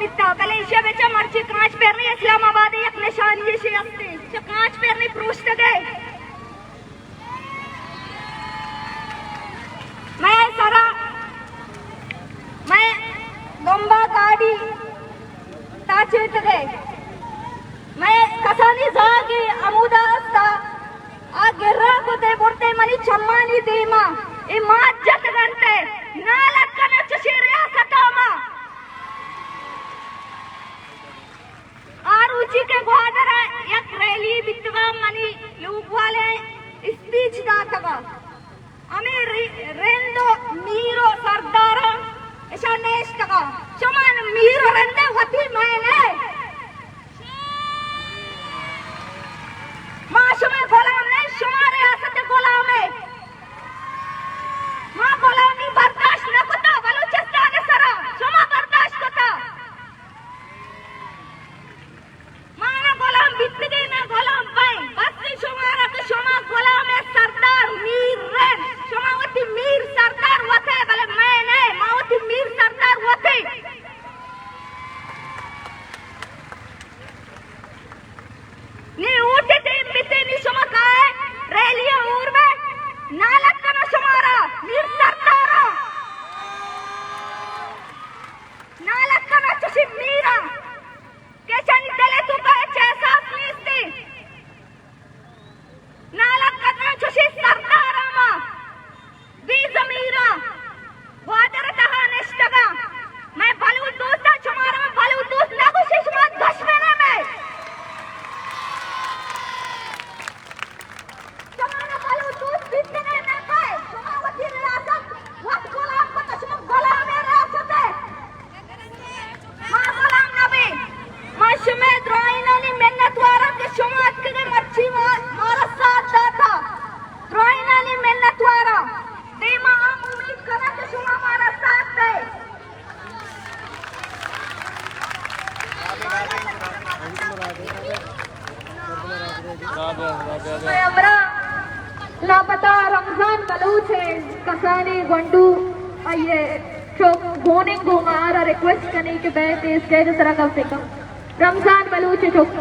بیتا، بلے ایشی ءَ بچا مرچی کانچ پیرنی اسلام آباد ءِ یک نشانی ایشی ہستے، چہ کانچ پیرنی پروشتگے۔ مئے سرا، مئے دمبا گاڑی تاچیتگے، مئے کسانی زاگے ہمودا استا، آ گرا کتے برتے منی چمانی دیما، اے مات جتگنتے، نالت کنا چشی ریاست آما۔ آ روچی کہ گوادر ءَ یک ریلی بیتگا، منی لوگ والے اسپیچ داتگا۔ ہمے ری-، رند و میر و سرداراں اشاں نیشتگا۔ شما میر و رند وتی مئے نئے۔ ما شمئے غلام نئے، شما ریاست غلام ئے۔ ما غلامی برداشت نہ کتا بلوچستان سرا، شما برداشت کتا۔ ما نہ غلام بیتگیں، نہ غلام بئیں۔ بس شمارا کہ شما غلام سردار میر رند، شما وتی میر سردار وتے، بلے مئے نئے، ما وتی میر سردار وتے۔ نی اوٹ ٹیم بیتے، نی شما کائے ریلی اور بے، نالت کنا شمارا میر سردارا، نالت کنا چشی میرا۔ کہ چنی دل ءِ توکا ہچ احساس نیستی۔ نالت کتنا چوشیں سرداراں ما، بے ضمیراں، گوادر ءِ تہا نشتگاں۔ مئے بلوچ دوستاں، شمارا من بلوچ دوست نہ گوشیں، شما دشمن ئے مئے۔ شمارا بلوچ دوست بیتگ نہ کئے، شما وتی ریاست وت غلام کتا، شما غلامیں ریاست ئے۔ ما غلام نہ بیں۔ ما شمئے درائینانی منتواراں کہ شما اتکگے مرچی ما، مارا ساتھ داتا۔ درائینانی منتواراں۔ دیما ہم امید کناں کہ شما مارا ساتھ دئے۔ مئے ہمراہ لاپتہ رمضان بلوچ ءِ کسانیں گونڈو، آئی ءِ چک گوننگ، گوں ما آرا ریکویسٹ کنیں کہ بئیت اے اسٹیج ءِ سرا گپ ءَ کن۔ رمضان بلوچ ءِ چک۔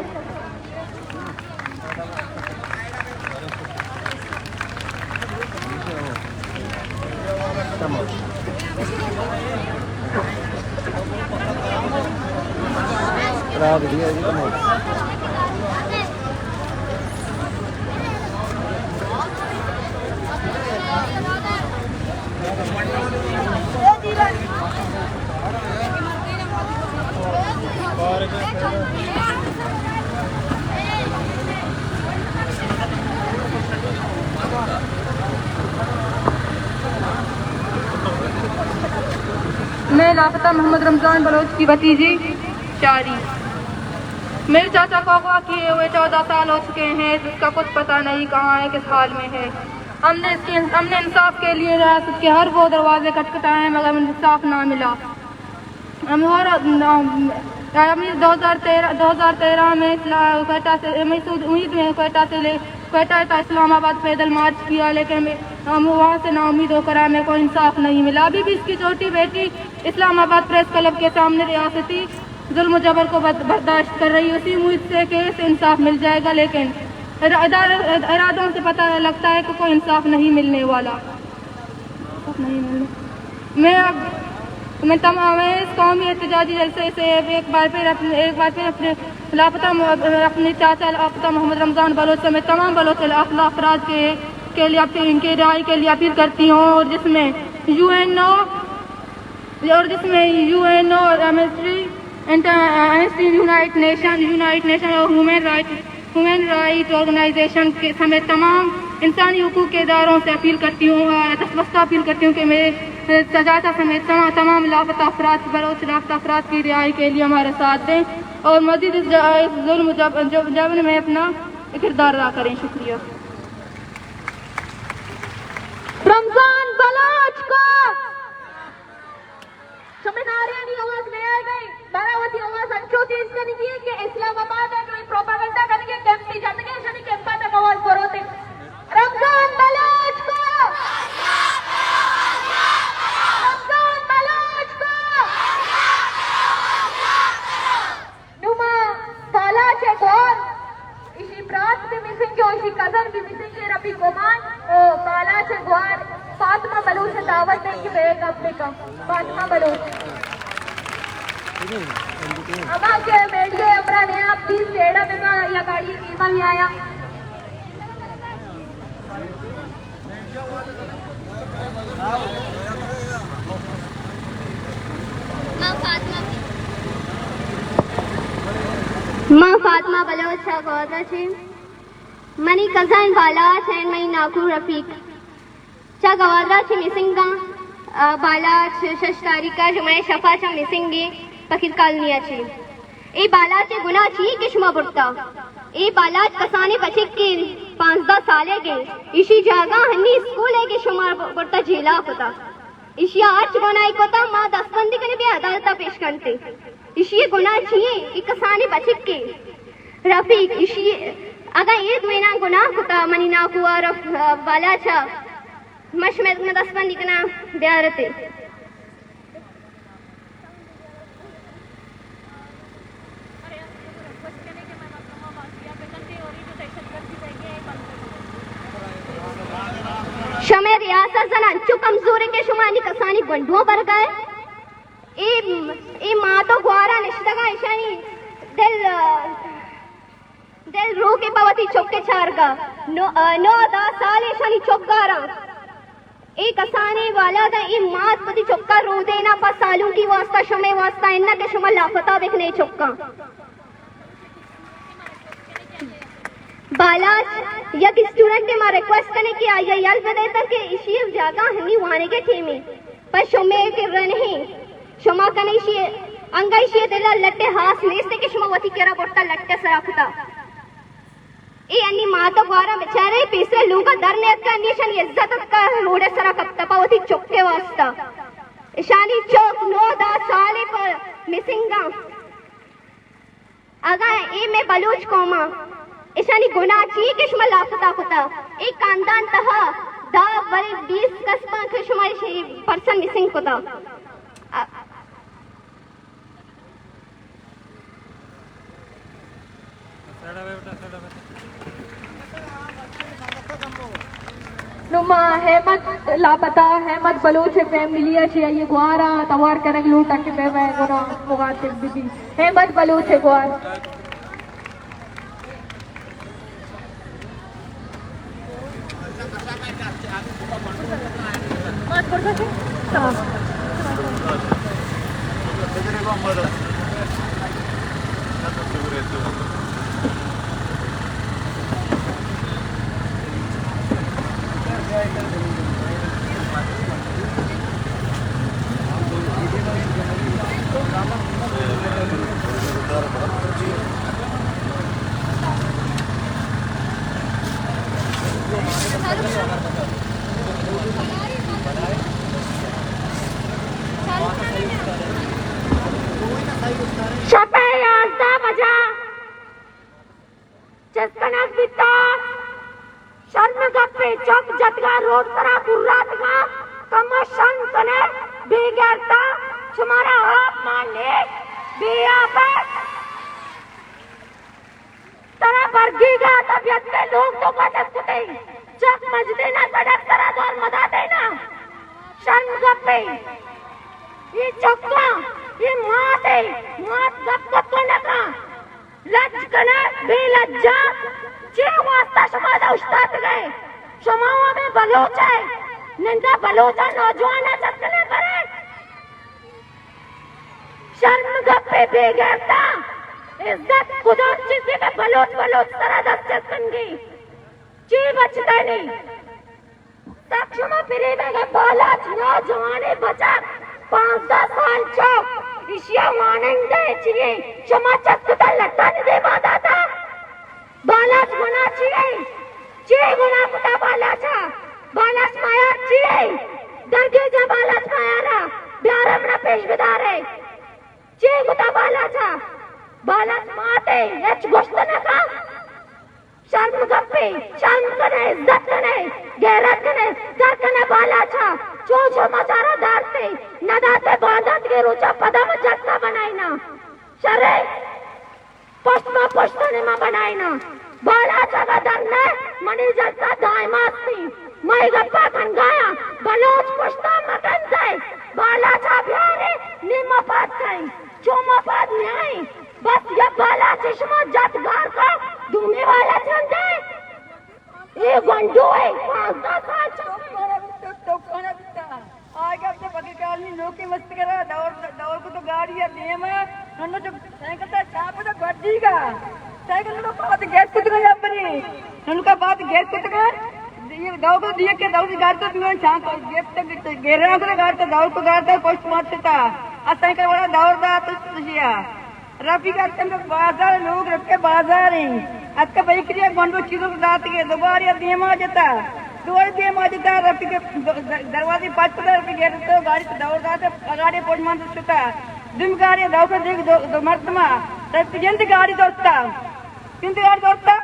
میں لاپتہ محمد رمضان بلوچ کی بھتیجی شاری۔ میرے چاچا کو اغوا کیے ہوئے چودہ سال ہو چکے ہیں، جس کا کچھ پتہ نہیں کہاں ہے، کس حال میں ہے۔ ہم نے اس کے، ہم نے انصاف کے لیے ریاست کے ہر وہ دروازے کھٹکھٹائے، مگر انصاف نہ ملا۔ ہم اور، ہم، ہم دو ہزار تیرہ، دو ہزار تیرہ میں اسلا-، کوئٹہ سے، ہم اس امید میں کوئٹہ سے لے، کوئٹہ تا اسلام آباد پیدل مارچ کیا، لیکن ہم، ہم وہاں سے نا امید ہو کر ہمیں کوئی انصاف نہیں ملا۔ ابھی بھی اس کی چھوٹی بیٹی اسلام آباد پریس کلب کے سامنے ریاستی ظلم و جبر کو بر-، برداشت کر رہی ہے، اسی امید سے کہ اسے انصاف مل جائے گا، لیکن ارا-، ادار-، ارادوں سے پتہ لگتا ہے کہ کوئی انصاف نہیں ملنے والا۔ نہیں، نہیں۔ میں اب، میں تمام اس قومی احتجاجی جلسے سے ایک بار پھر اپنے، ایک بار پھر اپنے لاپتہ م-، اپنے چاچا لاپتہ محمد رمضان بلوچ سمیت تمام بلوچ افراد کے، کے لیے اپیل، ان کے رہائی کے لیے اپیل کرتی ہوں، اور جس میں یو این او، اور جس میں یو این او اور amnesty, inter-, amnesty, Unite Nation, Unite Nation اور human right, human right organisation کے سمیت تمام انسانی حقوق کے اداروں سے اپیل کرتی ہوں، آ، دستبستہ اپیل کرتی ہوں کہ میرے، آ، چاچا سمیت تما-، تمام لاپتہ افراد، بلوچ لاپتہ افراد کی رہائی کے لیے ہمارا ساتھ دیں اور مزید اس ج-، اس ظلم و جب-، جب-، جبر میں اپنا کردار ادا کریں۔ شکریہ۔ رمضان بلوچ کو شمئے نعرہانی آواز نیائیگ ءَ، مارا وتی آواز انچو تیز کنگی اِنت کہ اسلام آباد ءَ نوں پروپیگنڈا کنگ ءِ کیمپے جتگ ءَ، اشانی کیمپ ءَ تک آواز بروت۔ رمضان بلوچ کو! رمضان بلوچ کو! بھی مسنگ ءُ ایشی کزن بھی مسنگ ءَ، رفیق گمان ءُ بالاچ ءِ گوار فاطمہ بلوچ ءَ دعوت دئیں کہ بہ گپ بکن۔ فاطمہ بلوچ۔ ہما کہ میڈیا ءِ ہمراہ نیاپ، پلیز نیڑا بکن یا گاڑی ءِ دیما بیا۔ ما فاطمہ بلوچ ءَ گوادر ءَ چہ، منی کزن بالاچ ءُ منی ناکو رفیق چہ گوادر ءَ چہ مسنگ اَں۔ آ، بالاچ شش تاریخ ءَ جمعہ ءِ شپ ءَ چہ مسنگ ایں، فقیر کالونی ءَ چہ۔ اے بالاچ ءِ گناہ چی ایں کہ شما برتا؟ اے بالاچ کسانیں بچکے، پانزدہ سالے گے، ایشی جاگہ ہنی اسکول ایں کہ شما برتا جیل ءَ کتا۔ ایشی ءَ ہرچ گناہے کتا، ما دستبندی کنیں، بیا عدالت ءَ پیش کنتے۔ ایشی ءِ گناہ چی ایں؟ اے کسانیں بچکے۔ رفیق، ایشی اگاں اے دوئیناں گناہ کتا، منی ناکو ءَ رف-، بالاچ ءَ، ما شمئے دستبندی کناں، بیارتے۔ شمئے ریاست زن انچو کمزور ایں کہ شما انی کسانی گونڈواں برگا ئے۔ اے، اے مات ءُ گوارا نشتگاں، ایشانی دل، دل روک ایں پہ وتی چک ءِ چارگا۔ نو، نو دہ سال ایشانی چک گاراں۔ اے کسانیں بالاد ایں، اے مات وتی چکا رودیناں پہ سالونکی واسطہ، شمئے واسطہ اناں کہ شما لاپتہ بکنے اے چکاں۔ بالاچ یک اسٹوڈنٹ ءَ، ما ریکویسٹ کنیں کہ آئی ءَ یل بدئے تاکہ ایشی ءِ جاگہ ہنی وانگ ءِ ٹیم ایں، پہ شمئے کرا نہ ایں۔ شما کنے ایشی ءَ، انگا ایشی ءِ دل ءَ لٹ ءِ ہاس نیست کہ شما وتی کرا برتا لٹ ءِ سرا کتا۔ اے انی مات ءُ گوارا بیچارے پیسرے لوگا در نیتکا، انی ایشانی عزت اتکا روڈ ءِ سرا کپتا پہ وتی چک ءِ واسطہ۔ ایشانی چک نو دہ سالے پہ مسنگ اَں۔ اگاں اے مئے بلوچ قوم اَں، ایشانی گناہ چی کہ شما لاپتہ کتا؟ اے خاندان تہا دہ ورے بیست کس باں کہ شما ایشی پرسن مسنگ کتا۔ نوں ما احمد لاپتہ، احمد بلوچ ءِ فیملی ءَ چہ آئی ءِ گوارا توار کنگ لوٹاں کہ بہ بہ گڑا مخاطب بہ بی۔ احمد بلوچ ءِ گوار۔ شپ ءِ یازدہ بجا چست کنگ بیتا۔ شرم گپے، چک جتگا روڈ سرا کراتگا، کمو شرم کنے، بے غیرتا، شمارا آپ مان نیست، بے آبر۔ ترا برگی گا، طبیعت میں لوگ تو بچت کتے، چک مجدے نا، سڑک سرا دور مدا دینا۔ شرم گپے، یہ چکا، یہ ماتے، مات گپ گپ نکا۔ لج کنئے، بے لجا، چے واسطہ شما ادا اوشتاتگئے؟ شما ہمے بلوچ ئے، نندا بلوچ ءِ نوجوان ءَ چت کنئے برے۔ شرم گپے، بے غیرتا، عزت کجام چیزے کہ بلوچ بلوچ سرا دست چست کنگی؟ چے بچتانی؟ تک شما پریبے گا، بالاچ نوجوانے بچک، پانزدہ سال چک، ایشیا وانندہ چیئے، شما چست کتا لٹانی دیما داتا؟ بالاچ گناہ چیئے؟ چی گناہ کتا بالاچا؟ بالاچ مایار چیئے؟ درگیجا بالاچ مایارا، بیارے منا پیش بدارے۔ چی کتا بالاچا؟ بالاچ ماتے، ہچ گوشت نہ کا۔ شرم گپے، شرم کنے، عزت کنے، غیرت کنے، در کنے بالاچا، چون شما چارا دارتے، نہ دارتے باندات کے روچا پدا ما جلسہ بنائینا۔ شرے، پشت ما پشتنے ما بنائینا۔ بالاچا منی جلسہ دائم است انت۔ من اے گپا کنگایاں، بلوچ پشتا مکنزئے، بالاچا بیارے، نی ما پاد کئیں، چو ما پاد نیائیں۔ بس یک بالاچ شما جت گار کا، دومی بالاچ رندے۔ اے گونڈو اے، پانزدہ سال چکے۔ آ گپت پکے کالنی نوکیں مستگرا دور، دور کو تو گاڑی ء دیم ء، ننو چو سائیکل تا چاپ تو گڈی گا۔ سائیکل ننو پات گیس کتگا یا بری۔ ننو کا پات گیس کتگا۔ یہ دور کو دیے کہ دور گاڑی تو دیوان چانک گیس تک گیرا کو گاڑی تو دور کو گاڑی تو پوسٹ مارٹم تا۔ ا سائیکل والا دور دا تو تشیا۔ رفیق اتکن تو بازار، لوگ رفیق بازار ہیں۔ اتکا بھائی کریے گونڈو چیزوں کو دات کے دوبارہ دیما جتا۔ دوبارہ دیما جتا، رفیق د-، د-، دروازے پچ کتا، رفیق گیٹ تو گاڑی تو دور دات، گاڑی پوج مان تو شتا۔ دم گاڑی دور کر دیکھ دو، دو مردما۔ رفیق جند گاڑی دوستا۔ جند گاڑی دوستا۔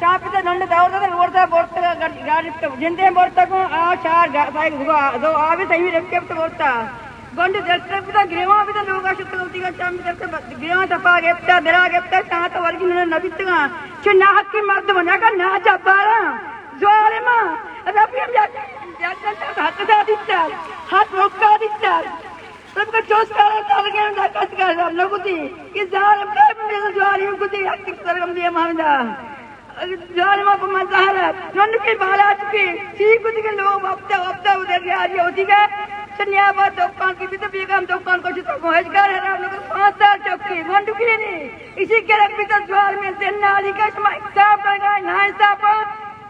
شاپ تے نند دور دات، روڈ تا بورتا گاڑی، گاڑی تو جندے بورتا کو، آ چار گا-، بھائی دو، دو آوے صحیح رفیق تو بورتا۔ گونڈ دلتر بوتاں، گریوان بوتاں، لوگا شتگ وتی گا چم در گریوان ٹپا گپتا، درا گپتا، شانت ورگی نہ بیتگاں۔ چہ ناحقی مردم نہ کن، ناجباراں، ظالماں، ربی ہم یک، یک گھنٹہ حق دا دیتا، حق روکا دیتا۔ رب کا چوس کا، تلگے دا کس کا رب نہ کتی۔ کہ ظالم کا بھی میرا جواری کتی، حق سرگم دی امام دا۔ جوار ما پہ مزار ننکے بالاچ کے چی کتگے لوگ وپتا وپتا ادھر یاری ہوتی گا۔ چنیا با دکان کی بھی تو بیگم دکان کو چتو کو ہجگار حرام نکو پانچ سال چکی گنڈو کی نہیں۔ اسی گرک بھی تو جوار میں زن نالی کا شما حساب کرنا ہے، نا حساب،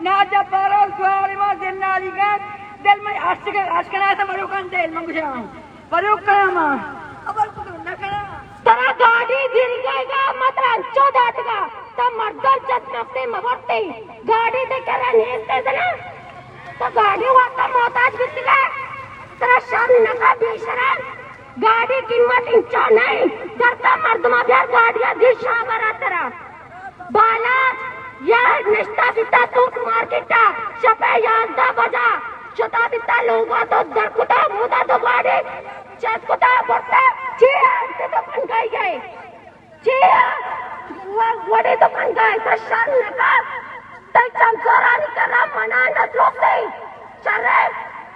نا جبارا جوار ما زن نالی کا۔ دل میں عشق، عشق نہ تھا مرو کن دل میں مجھے۔ پروک کناں ما۔ خبر کتو نہ کناں۔ ترا گاڑی گرگئیگا، ما ترا انچو داتگا، تا مردم چست کپتے مبرتے۔ گاڑی تے کرا نیستے زنا۔ تو گاڑی واتا محتاج بیتگا۔ ترا شرم نکا بے شرم۔ گاڑی قیمت انچو نہیں۔ درتا مردما بیار گاڑیا دی شاہ برا ترا۔ بالاچ یا نشتہ بیتا سوٹ مارکیٹ ء، شپ ء یازدہ بجا شتا بیتا، لوگا تو در کتا، مودا تو گاڑی چست کتا برتا۔ چیا انت تو کنگائی گئے؟ چیا وڑے تو کنگائی؟ تو شرم نکا؟ تئی چمسورانی کرا منا نہ تروسی۔ شرے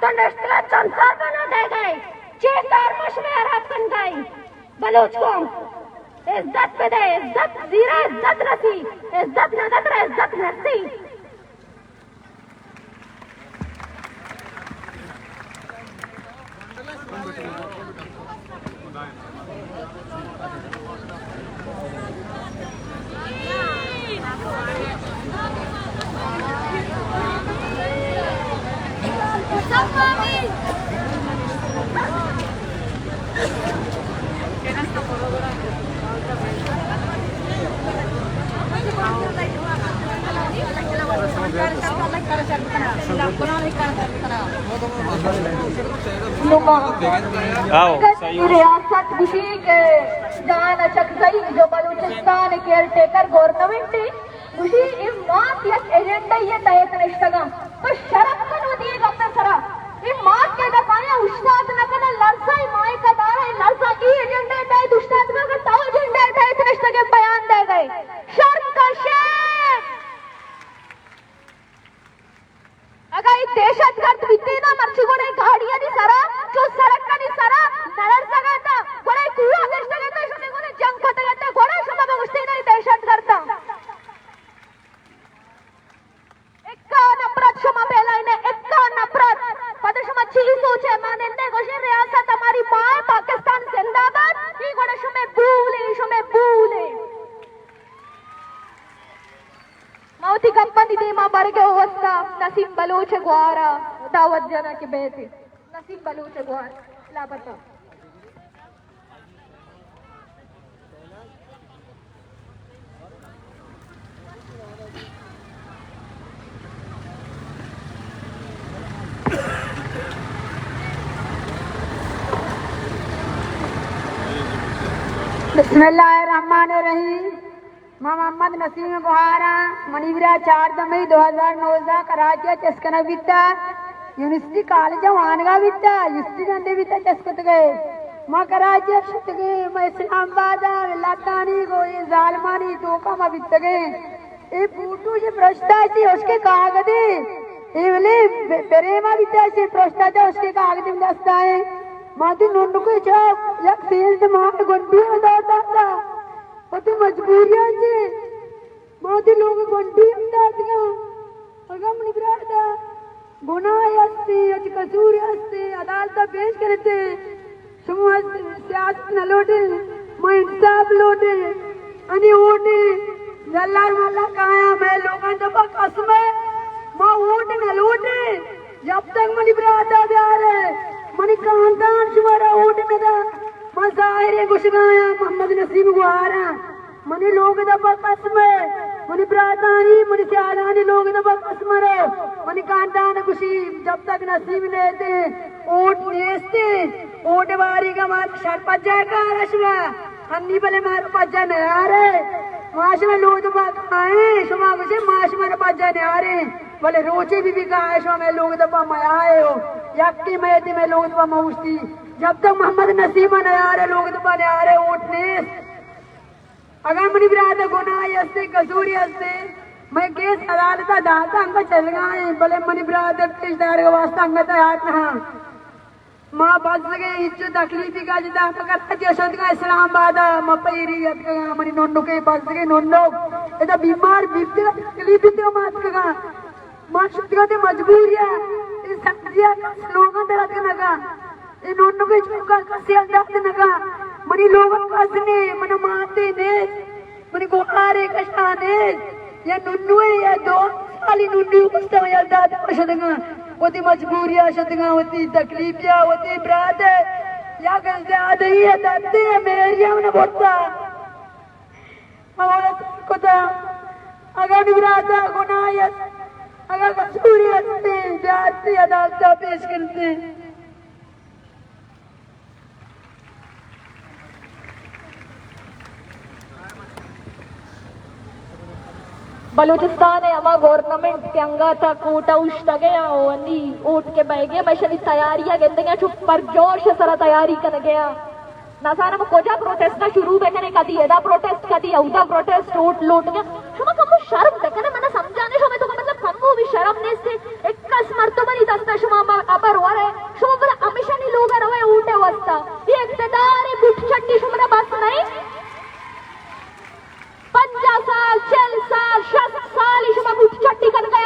تو نشتگا چمسور بنا دے گئے۔ چے کار مش میں حراب کنگائی؟ بلوچ قوم، عزت بدے، عزت زیرا عزت رسی، عزت نہ دتر عزت نرسی۔ آؤ، صحیح۔ ریاست گوشی کہ جان اچکزئی جو بلوچستان کیئر ٹیکر گورنمنٹ گوشی اے مات یک ایجنڈا ء تحت نشتگاں۔ تو شرم کن وتی اے گپ ء سرا۔ اے مات کہ اگاں آیاں اوشتات نہ کناں، لرزاں اے مائیک ء داراں، اے لرزاں اے ایجنڈا ء تحت اوشتاتگاں، اگاں تو ایجنڈا ء تحت نشتگ ء بیان دئیگ ء ئے۔ شرم کن شے۔ اگاں اے دہشت گرد بیتیناں، مرچی گڑا اے گاڑیانی سرا، چو سڑکانی سرا نہ لرزگ ء اتاں، گڑا اے کوہ ء گشتگ اتاں، شمے گونا جنگ کتگ اتاں، گڑا شما بگوشتیناں اے دہشت گرداں۔ اکا نفرت شما پھیلائینے، اکا نفرت۔ پدا شما چی سوچے؟ ما نندے گوشیں ریاست ہماری ماں ہے، پاکستان زندہ باد۔ اے گڑا شمے بول ایں، شمے بول ایں۔ ما وتی گپانی دیما برگ ء واستا نسیم بلوچ ء گوار ء دعوت جناں کہ بیت۔ نسیم بلوچ ء گوار لاپتہ۔ بسم اللہ الرحمن الرحیم۔ ما محمد نسیم گوھاراں، منی برا چاردہ مئی دو ہزار نوزدہ کراچی ء چست کنگ بیتا، یونیورسٹی کالج ء وانگا بیتا، یونیورسٹی رندے بیتا چست کتگے۔ ما کراچی ء شتگیں، ما اسلام آباد ء لتانی گوں اے ظالمانی توکا ما بیتگیں۔ اے فوٹو چہ پرشتا چہ اشکے کاگدے، اے ولے ب-، پریما بیتا چہ پرشتا چہ اشکے کاگدے دستا ایں۔ ما تی ننکو چا یک سیزدہ ماہ گنڈی ادا داتا۔ وتی مجبوریاں چہ ما وتی لوگ گنڈی ہم داتگاں۔ اگاں منی براتا گناہ ہستے، اچ قصور ہستے، عدالت پیش کرتے۔ شما سیاست نہ لوٹے، ما انصاف لوٹے۔ انی ووٹے، اللہ مالا کایا، میں لوگاں دپا قسم ہے، ما ووٹ نہ لوٹے۔ جب تک منی براتا بیارے، منی خاندان شمارا ووٹ نہ دا۔ ما ظاہر ہے گشگایا محمد نسیم گوارا۔ منی لوگ دپا قسم ہے، منی براتانی، منی سیالانی لوگ دپا قسم رو۔ منی خاندان گشی، جب تک نسیم نیتے، ووٹ نیستے، ووٹ واری کا مار شر پجا کار اشوا۔ ہنی بلے مار پجا نیارے۔ ما شما لوگ دپا کائیں، شما گشے ما شما پجا نیارے۔ بلے روچے بھی بھی کائے شما میں لوگ دپا میائے ہو۔ یکی میں تی میں لوگ دپا موشتی۔ جب تک محمد نسیم نیارے، لوگ دپا نیارے، ووٹ نیست۔ اگاں منی برات گناہی ہستے، قصوری ہستے، میں کیس عدالت داتا انگا چلگا ہیں، بلے منی برات پیش دارگ واسطہ انگا تیار نہ۔ ما بزگے ہچ تکلیفی کا جدا مگر اجے شدگا اسلام آباد، ما پیری اتکگا، منی ننکے بزگے ننک۔ ادا بیمار بیتے تکلیفی تے ما اتکگا۔ ما شدگا تے مجبوری ہے۔ اے سبزی ءَ کس لوگاں در اتک نگا۔ اے نونکیں چوکاں کسے ءَ دات نگا۔ منی لوگاں کس نے، من ماتے نے، منی گوہارے کشا نے۔ یا ننوے یا دو سالی ننوے گوستا یا دات کشدگاں۔ وتی مجبوری ءَ شدگاں، وتی تکلیفی ءَ، وتی برات ءَ۔ یا کہ زیادہ ہی ہے داتے میریا من بوتا۔ ہمارا کتا، اگر براتا گناہ است، اگر قصوری است، بیارتی عدالتا پیش کرتے۔ بلوچستان ءِ ہما گورنمنٹ کہ انگت ءَ کوٹ ءَ اوشتگ ءَ، او انی اوٹ کہ بئیگ ءَ، مئے شنی تیاری ءَ گندگ ءَ، چو پرجوش ءِ سرا تیاری کنگ ءَ۔ نزانم کجا پروٹیسٹ ءَ شروع بہ کنیں، کدی ادا پروٹیسٹ، کدی اودا پروٹیسٹ، اوٹ لوٹگ ءَ۔ شما کمو شرم بہ کن ئے، من ءَ سمجھانے شما تو مطلب کمو بھی شرم نیست ہے۔ ایک کس مردمانی دست ءَ شما ابر ور ئے، شما بلا ہمیشانی لوگ ءَ روئے اوٹ ءِ واسطہ۔ یہ اقتدار ءِ بٹ چٹی شما بس نہیں۔ پنجاہ سال، چل سال، شست سال ہی شما بوٹ چٹی کنگا